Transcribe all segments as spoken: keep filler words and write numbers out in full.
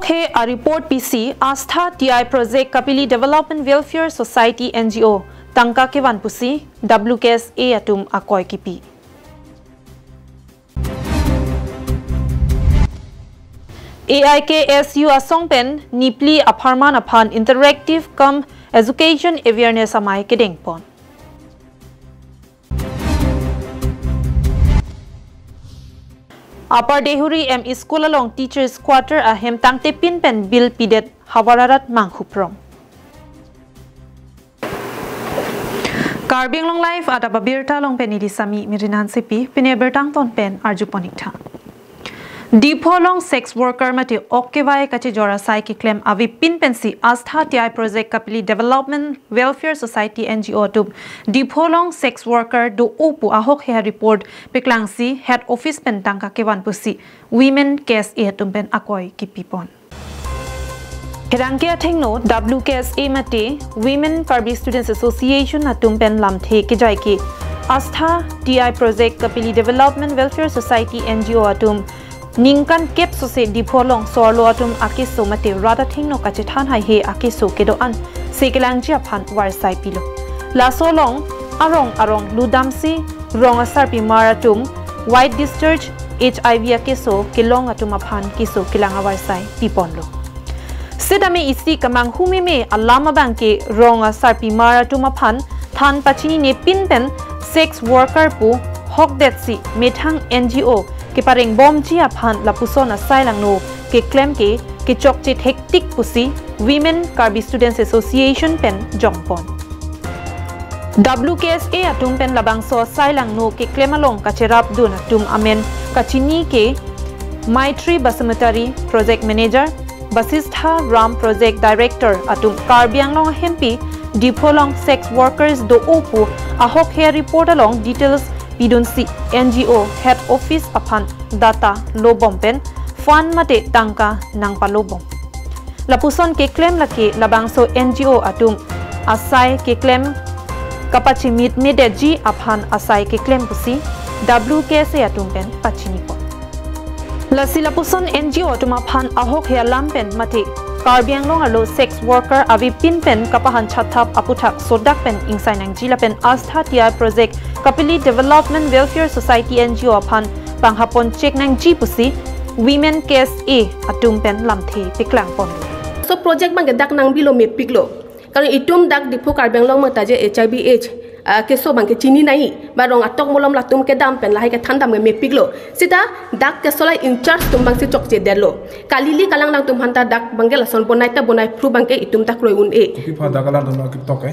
He a-report pisi Astha T I Project Kapili Development Welfare Society N G O tangka kevan pusi W K S A atum akoi kipi. A I K S U asong pen niphli apharman aphan interactive cum education awareness amei kedengpon. Upper Deihori M E School along teachers quarter ahem tangtepin pen bill pidet havar arat manghuprong. Karbi Anglong Live adap abirta along pen neli Sami Mirinan Sipi, pini birta angton pen arjupon iktha. Diphu along sex worker mate ok kevai kachejor asai keklem avepin pensi Astha T I Project Kapili Development Welfare Society N G O atum Diphu along sex worker do-o pu ahokhe a-report peklangsi head office pen tangka kevan pusi Women K S A atum pen akoi kipipon. Herangke athengno W K S A mate Women Karbi Students Association atum pen lamthe kejai ke Astha T I Project Kapili Development Welfare Society N G O atum ningkan kep sose Diphu along so-arlo atum akeso mate rat athengno kachethan haihe akeso kedo-an se kelangji aphan varsai pilo. Laso along arong arong ludamsi rong asarpimar atum white discharge H I V akeso kelong atum aphan keso kelang avarsai piponlo. Sitame isi kemanghu meme alam abangke rong asarpimar atum aphan than pachininepin pen sex worker pu hokdetsi methang N G O keparengbomji aphan lapuson asai langno keklem ke kechokche thektik pusi Women Karbi Students Association pen jongpon. W K S A atum pen labangso asai langno keklem along kacherapdun atum amen kachini ke Maitri Basumatary, Project Manager, Basistha Ram, Project Director atum Karbi Anglong ahempi Diphu along sex workers do-o pu ahokhe a-report along details pidunsi N G O head office aphan data lobom pen fund mate tangka nangpalobom. Lapuson keklem lake labangso N G O atum asai keklem kapachimitmedetji aphan asai keklem pusi W K S A atum pen pachinipon. Lasi lapuson N G O atum aphan ahokhe alam pen mate Karbi Anglong arlo sex worker avepin pen kapahan chatthap aputhak sodak pen ingsai nangji lapen Astha T I Project Kapili Development Welfare Society N G O aphan panghapon chek nangji pusi Women K S A atum pen lamthe peklangpon. So project abangke dak nangbilo mepiklo. Karon itum dak Diphu Karbi Anglong mate je H I V H, ah, keso abangke chini nai, ba rong atok molom latum kedam pen lahai kethan dam ke mepiklo. Sita dak keso alai in charge atum abangsi chokchedetlo. Kalili kalangdang atum aphanta dak abangke lason bonai ta bonai phru abangke itum ta kroi un-e. Kopi aphan dak alanglitum ketok ke?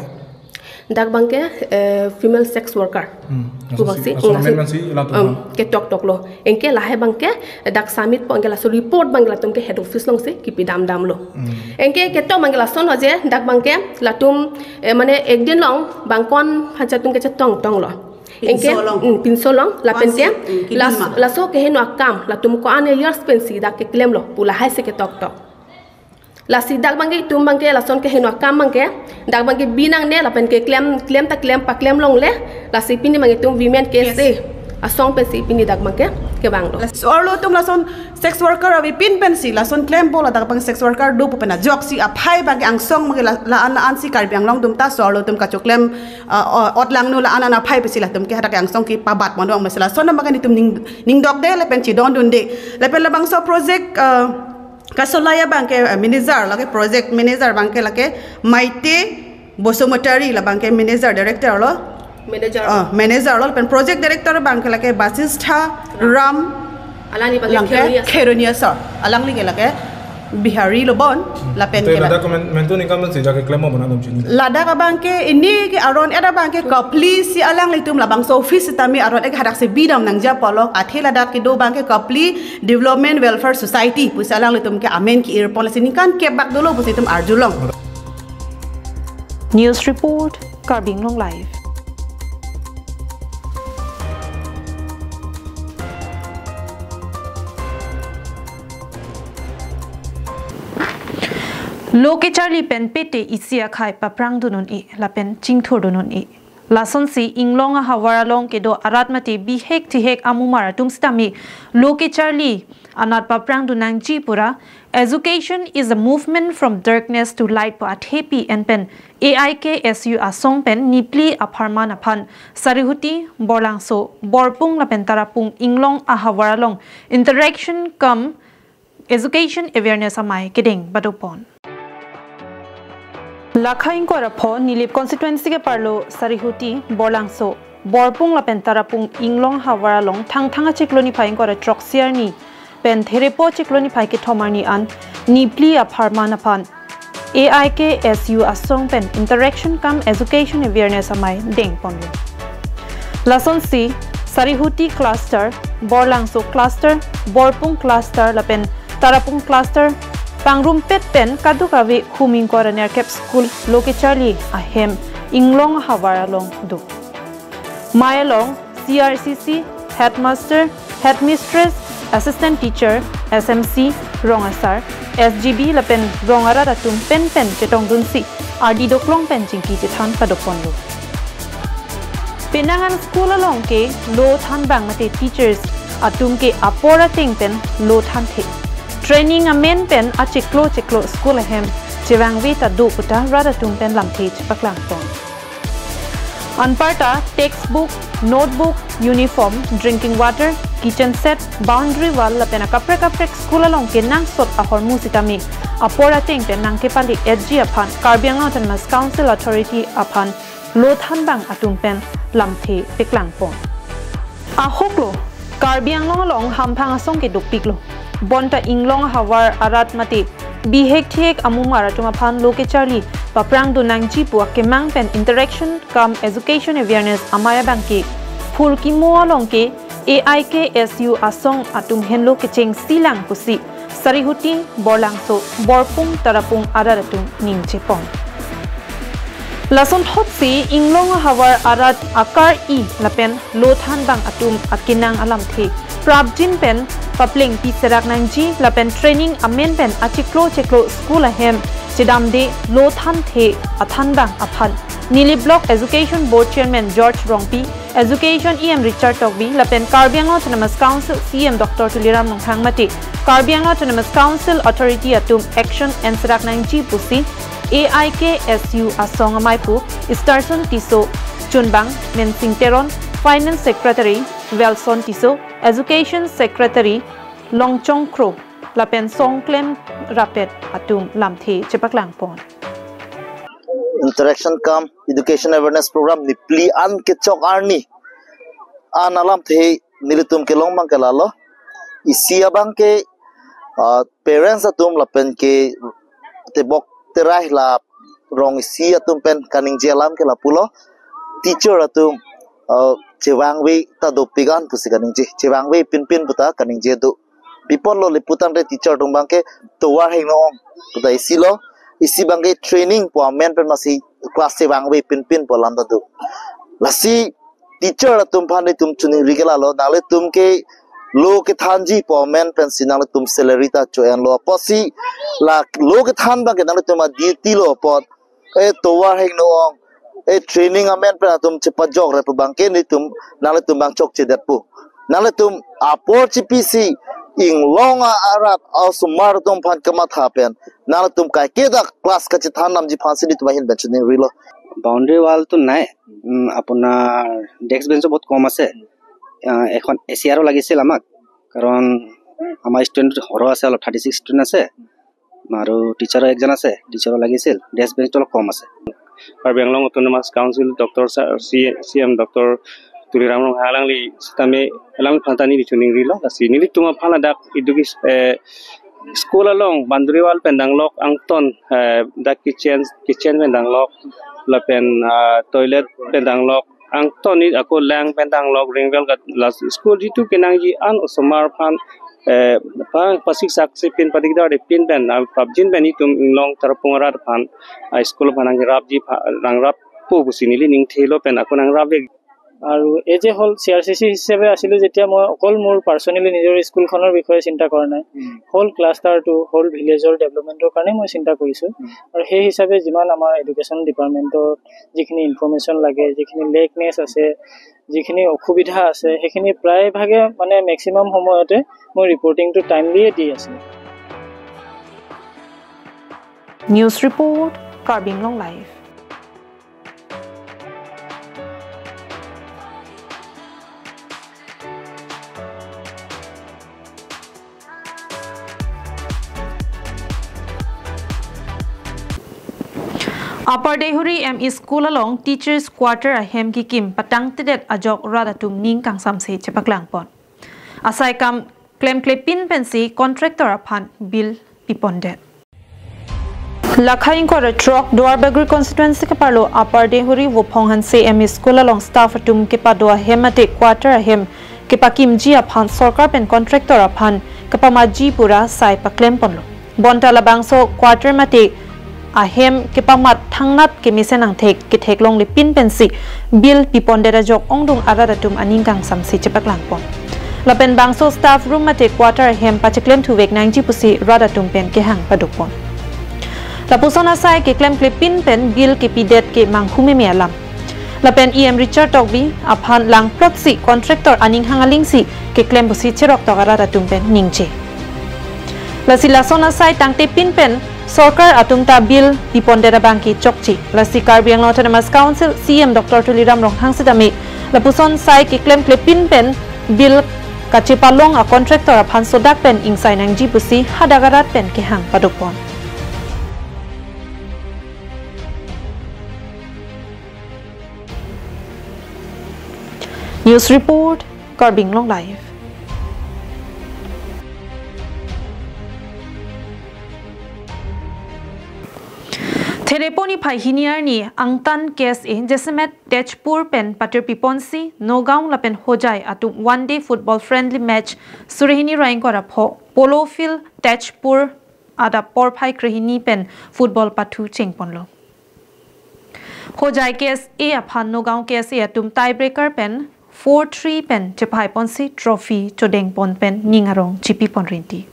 Dak abangke, eh, female sex worker. Hmm. Pu abangsi, laso si, laso laso men si, man si, latum em, aphan. Ketok toklo. Anke lahai abangke, dak submit po anke laso report abangke latum ke head office alongsi kipidam damlo. Hmm. Anke ketok abangke lason ho je, dak abangke latum, eh, mane ekdin along bang ko-an aphan atum kechetong tonglo. Anke, pinso along. Hmm, pinso along, lapen ko-an si, ke, hmm, kidin las-, ma. Laso keheno akam, latum ko-an years pensi dak keklemlo, pu lahai si ketok tok. Lasi dak abangke itum abangke lason keheno akam abangke, dak abangke bi nangne lapen keklem, klem ta klem paklem longle, lasi pini abangke itum Women K S A, yes, asong pensi pini dak abangke kevanglo. So-arlo atum lason sex worker avepin pensi lason klempo, ladak abang sex worker do pu pen ajoksi aphai abangke angsong abangke la, la-an la-an si Karbi Anglong atum ta so-arlo atum kachoklem, ah, o-, ot langno la-an an aphai pensi latum ke hadak angsong kepabat mondo abang pensi lason abangke itum ning, ningdokde lapen chidondunde. Lapen labangso project, ah, kasolai abangke, eh, manager lake project manager abangke lake Maite Basumatary, labangke manager director lo. Manager. Ah, manager lo, lapen project director abangke lake Basistha Ram. Alangli abangke lake Kheroni asor. Kheroni asor. Alangli ke lake Bihari lo bon, lapen te ke la. Ladak men-, mentu ningkan pensi dak keklem mo bona dom chini. Ladak abangke ini ke aron et abangke Kapli si alanglitum labangso office tame aron et hadak si bidam nangji apotlo, athe ladak kedo abangke Kapli Development Welfare Society pusi alanglitum ke amen ki-irpon, lasi ningkan kep bak dolo pusi itum arjulong. News report, Karbi Anglong Live. Lo kecharli pen pete isi akhei paprangdun un-e lapen chingthurdun un-e. Lasonsi inglong ahavar along kedo arat mate bihek thihek amumar atum sitame lo kecharli anat paprangdun nangji pura, "Education is a movement from darkness to light" pu athepi en pen A I K S U asong pen Nipli apharman aphan Sarihuti, Borlangso, Borpung lapen Tarapung inglong ahavar along interaction cum education awareness amei kedeng padopon. Lakha ingkoi ra pho Nilip constituency ke parlo Sarihuti, Borlangso, Borpung lapen Tarapung inglong ahavar along Thangthang achiklo niphai ingkoi ra throksi arni pen Therepo achiklo niphai kethom arni an Nipli apharman aphan A I K S U asong pen interaction cum education awareness amei dengponlo. Lasonsi Sarihuti cluster, Borlangso cluster, Borpung cluster lapen Tarapung cluster pangrumpet pen kadokave hum ingkoi ra nerkep school lo kecharli ahem inglong ahavar along do. Mei along C R C C, headmaster, headmistress, assistant teacher, S M C, rong asar, S G B lapen rong arat atum penpen chetongdunsi ardi doklong pen chingki chethan padoponlo. Penang an school along ke lo thanbang mate teachers atum ke apor ateng pen lo thanthe. Training amen pen achiklo chiklo school ahem chevangve ta do puta rat atum pen lamthe chepaklangpon. Anparta textbook, notebook, uniform, drinking water, kitchen set, boundary wall lapen akaprek kaprek school along kenangsot ahormu sitame apor ateng pen nangkepale-etji aphan Karbi Anglong Autonomous Council Authority aphan lo thanbang atum pen lamthe peklangpon. Ahoklo, Karbi Anglong along hamphang asong ke dopiklo. Bonta inglong ahavar arat mate bihek thihek amumar atum aphan lo kecharli paprangdun nangji pu akemang pen interaction cum education awareness amei abang ke Phurkimo along ke A I K S U asong atum henlo kechengsi lang pusi Sarihuti, Borlangso, Borpung, Tarapung arat atum ningje pon. Lasonthotsi inglong ahavar arat akar-i lapen lo thanbang atum akenang alamthe prapjin pen paplengpi serak nangji lapen training amen pen achiklo chiklo school ahem chedamde lo thanthe athanbang aphan Nilip Block Education Board Chairman George Rongpi, Education E M Richard Tokbi lapen Karbi Anglong Autonomous Council C E M Doctor Tuliram Ronghang mate Karbi Anglong Autonomous Council Authority atum action enserak nangji pusi A I K S U asong ameipu Starson Tisso, Chunbang Mensing Teron, Finance Secretary Welson Tisso, Education Secretary Longchong Kro lapen song klemrapet atum lamthe chepaklangpon. Interaction cum education awareness program Nipli an kechok arni an alamthe nelitum kelong abang ke lalo. Isi abang ke, ah, parents atum lapen ke tebok terai la rong isi atum pen kaningje alam ke lapulo. Teacher atum, ah, chevangve ta dopik an pusi kaningje. Chevangve pinpin puta kaningje do. Pi apotlo le putangte teacher atum abang ke tovar hingno-ong puta isi lo. Isi abang ke training pu amen pen masi class chevangve pinpin pu alam ta do. Lasi teacher atum aphan nelitum choningri ke lalo, nanglitum ke lo kethanji pu amen pensi nanglitum salary ta cho-enlo. Apotsi la lo kethan abang ke nanglitum a-duty lo apot, eh, tovar hingno-ong, eh, training amen pen atum chepajokre pu abang ke nelitum, nanglitum abang chokchedetpo. Nanglitum apor chipisi inglong arat a-osomar atum aphan kamatha pen nanglitum kaike dak class kachethan damji aphansi nelitum ahin pen choningrilo. Boundary wall to nai, উম, আপোনাৰ ডেস্ক বেঞ্চো বহুত কম আছে। আহ, এখন এচিয়াৰো লাগিছিল আমাক, কাৰণ আমাৰ ষ্টুডেণ্ট সৰহ আছে, অলপ থাৰ্টি ছিক্স ষ্টুডেণ্ট আছে আৰু টিচাৰো একজন আছে, টিচাৰো লাগিছিল। ডেস্ক বেঞ্চটো অলপ কম আছে। Karbi Anglong Autonomous Council Doctor Sa-, C-, C M Doctor Tuliram Ronghang alangli sitame alangphan ta neli choningrilo. Lasi nelitum aphan ladak education, eh, school along boundary wall pen danglok angton, eh, dak kitchen, kitchen pen danglok lapen, ah, toilet pen danglok angton, neli ako lang pen danglok ring well kat la school jitu kenangji an osomar aphan, eh, pa, pasik saksi pin padigdar de pin pen, ah, prapjin pen nelitum inglong Tarapung arat aphan, ah, school aphan nangrapji pha-, nangrappo pusi neli ningthelo pen ako nangrapve. আৰু as a হ'ল চি আৰ চি চি হিচাপে আছিলোঁ যেতিয়া, মই অকল মোৰ পাৰ্চনেলি নিজৰ স্কুলখনৰ বিষয়ে চিন্তা কৰা নাই, উম। হ'ল ক্লাষ্টাৰটো, হ'ল ভিলেজৰ ডেভেলপমেণ্টৰ কাৰণে মই চিন্তা কৰিছোঁ। উম। আৰু সেই হিচাপে যিমান আমাৰ এডুকেশ্যন ডিপাৰ্টমেণ্টত যিখিনি ইনফৰমেশ্যন লাগে, যিখিনি লেকনেছ আছে, যিখিনি অসুবিধা আছে, সেইখিনি প্ৰায়ভাগে মানে মেক্সিমাম সময়তে মই ৰিপৰ্টিংটো টাইমলিয়ে দি আছিলোঁ। News report, Karbi Anglong Live. Upper Deihori M E School along Teachers Quarter ahem kikim patangtedet ajok rat atum ning kangsamse chepaklangpon. Asai kam klemklepin pensi contractor aphan bill pipondet. Lakha ingkoi ra throk Duar Bagori constituency keparlo Upper Deihori Vophong Hanse M E School along staff atum kepado ahem mate quarter ahem kepakimji aphan sorkar pen contractor aphan kepamatji pura sai paklemponlo. Bonta labangso quarter mate ahem kepamat thangnat kemesen angthek ketheklonglepin pensi bill pipondet ajok ongdung arat atum aning kangsamse chepaklangpon. Lapen bangso staff room mate quarter ahem pacheklem thuvek nangji pusi rat atum pen kehang padopon. Lapuson asai keklemklepin pen bill kepidet ke manghu meme alam. Lapen E M Richard Tokbi aphan langplotsi contractor aning hang alingsi keklem pusi cheroktok arat atum pen ningje. Lasi lason asai tangtepin pen sorkar atum ta bill pipondet abang ke chokche. Lasi Karbi Anglong Autonomous Council C E M Doctor Tuliram Ronghang sitame lapuson sai keklemklepin pen bill kachepalong a contractor aphan sodak pen ingsai nangji pusi hadak arat pen kehang padopon. News report, Karbi Anglong Live. Thereponi phai hini arni angtan K S A jasemet Tezpur pen patir piponsi Nagaon lapen Hojai atum one day football friendly match suri hini ra ingkoi ra pho Polo Field Tezpur adap porphai krehini pen football pathu chengponlo. Hojai K S A aphan Nagaon K S A atum tiebreaker pen four three pen chephaiponsi trophy chodengpon pen ning arong chipipon rinti.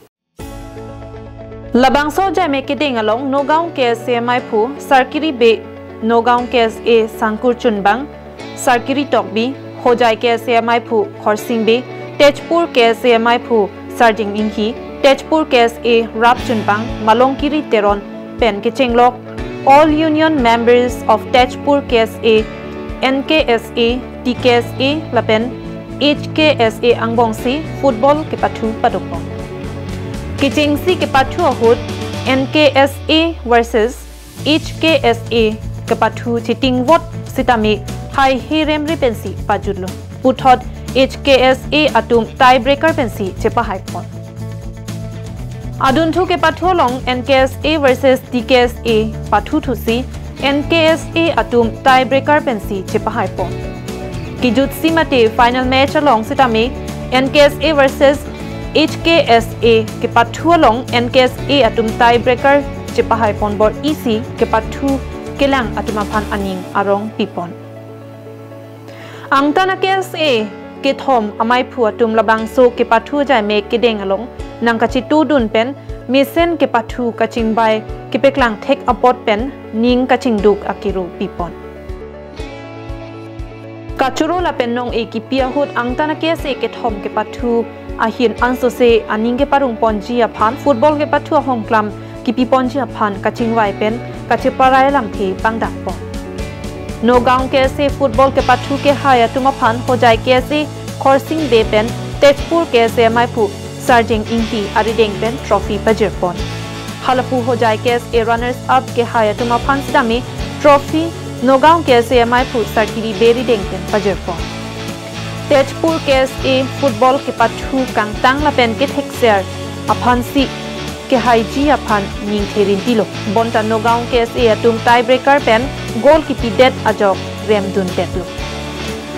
Labangso ajai me kedeng along Nagaon K S A maiphu Sarkiri Bey, Nagaon K S A Sangkur Chunbang, Sarkiri Tokbi, Hojai K S A maiphu Khorsing Bey, Tezpur K S A maiphu Sarjing Inghi, Tezpur K S A Rap Chunbang, Malongkiri Teron pen kechenglok all union members of Tezpur K S A, N K S A, T K S A lapen H K S A angbongsi football kepathu padopon. Kechengsi kepathu ahut N K S A versus H K S A kepathu chetingvot sitame haihe remre pensi pajutlo. Puthot H K S A atum tiebreaker pensi chepahaipon. Adunthu kepathu along N K S A versus T K S A pathuthusi N K S A atum tiebreaker pensi chepahaipon. Kijutsi mate final match along sitame N K S A versus H K S A kepathu along N K S A atum tiebreaker chepahaipon bor-isi kepathu kelang atum aphan aning arong pipon. Angtan a K S A kethom amaiphu atum labangso kepathu ajai me kedeng along nangkachetudun pen mesen kepathu kachingbai kepeklang thek apot pen ning kachingduk akiro pipon. Kachoro lapen nong-e kipi ahut angtan a K S A kethom kepathu ahin ansose aning keparungponji aphan football kepathu ahongklam kipiponji aphan kachingvai pen kacheparai lamthe pangdakpon. Nagaon K S A football kepathu kehai atum aphan Hojai K S A Khorsing Bey pen Tezpur K S A maiphu Sarjing Inghi arideng pen trophy pajirpon. Halapu Hojai K S A runners up kehai atum aphan sitame trophy Nagaon K S A maiphu Sarkiri Bey rideng pen pajirpon. Tezpur K S A football kepathu kangtang lapen kethekser aphansi kehaiji aphan ningthe rintilo. Bonta Nagaon K S A atum tiebreaker pen goal kipidet ajok remdundetlo.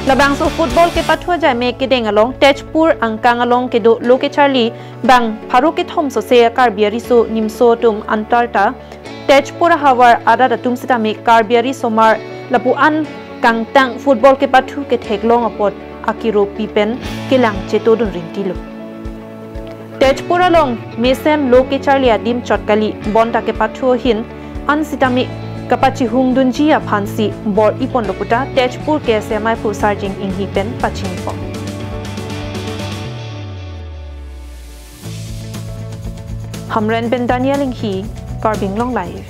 Labangso football kepathu ajai me kedeng along Tezpur angkang along kedo lo kecharli bang pharo kethom sose Karbi ariso nimso atum antarta Tezpur ahavar arat atum sitame Karbi arisomar lapu-an kangtang football kepathu ketheklong apot akiropi pen kelang chetodun ringtilo. Tezpur along mesen lo kecharli adim chot kali, bonta kepathu ahin ansitame kapachihungdunji aphansi bor-iponlo puta Tezpur K S A M I phu Sarjing Inghi pen pachinipo. Hamren pen Daniel Inghi, Karbi Anglong Live.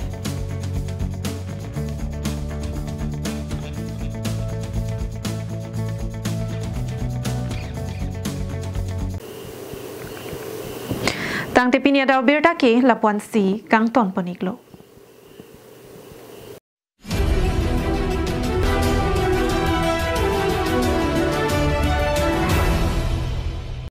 Tangte pini adap abirta ke lapu-ansi kangtonpon-iklo.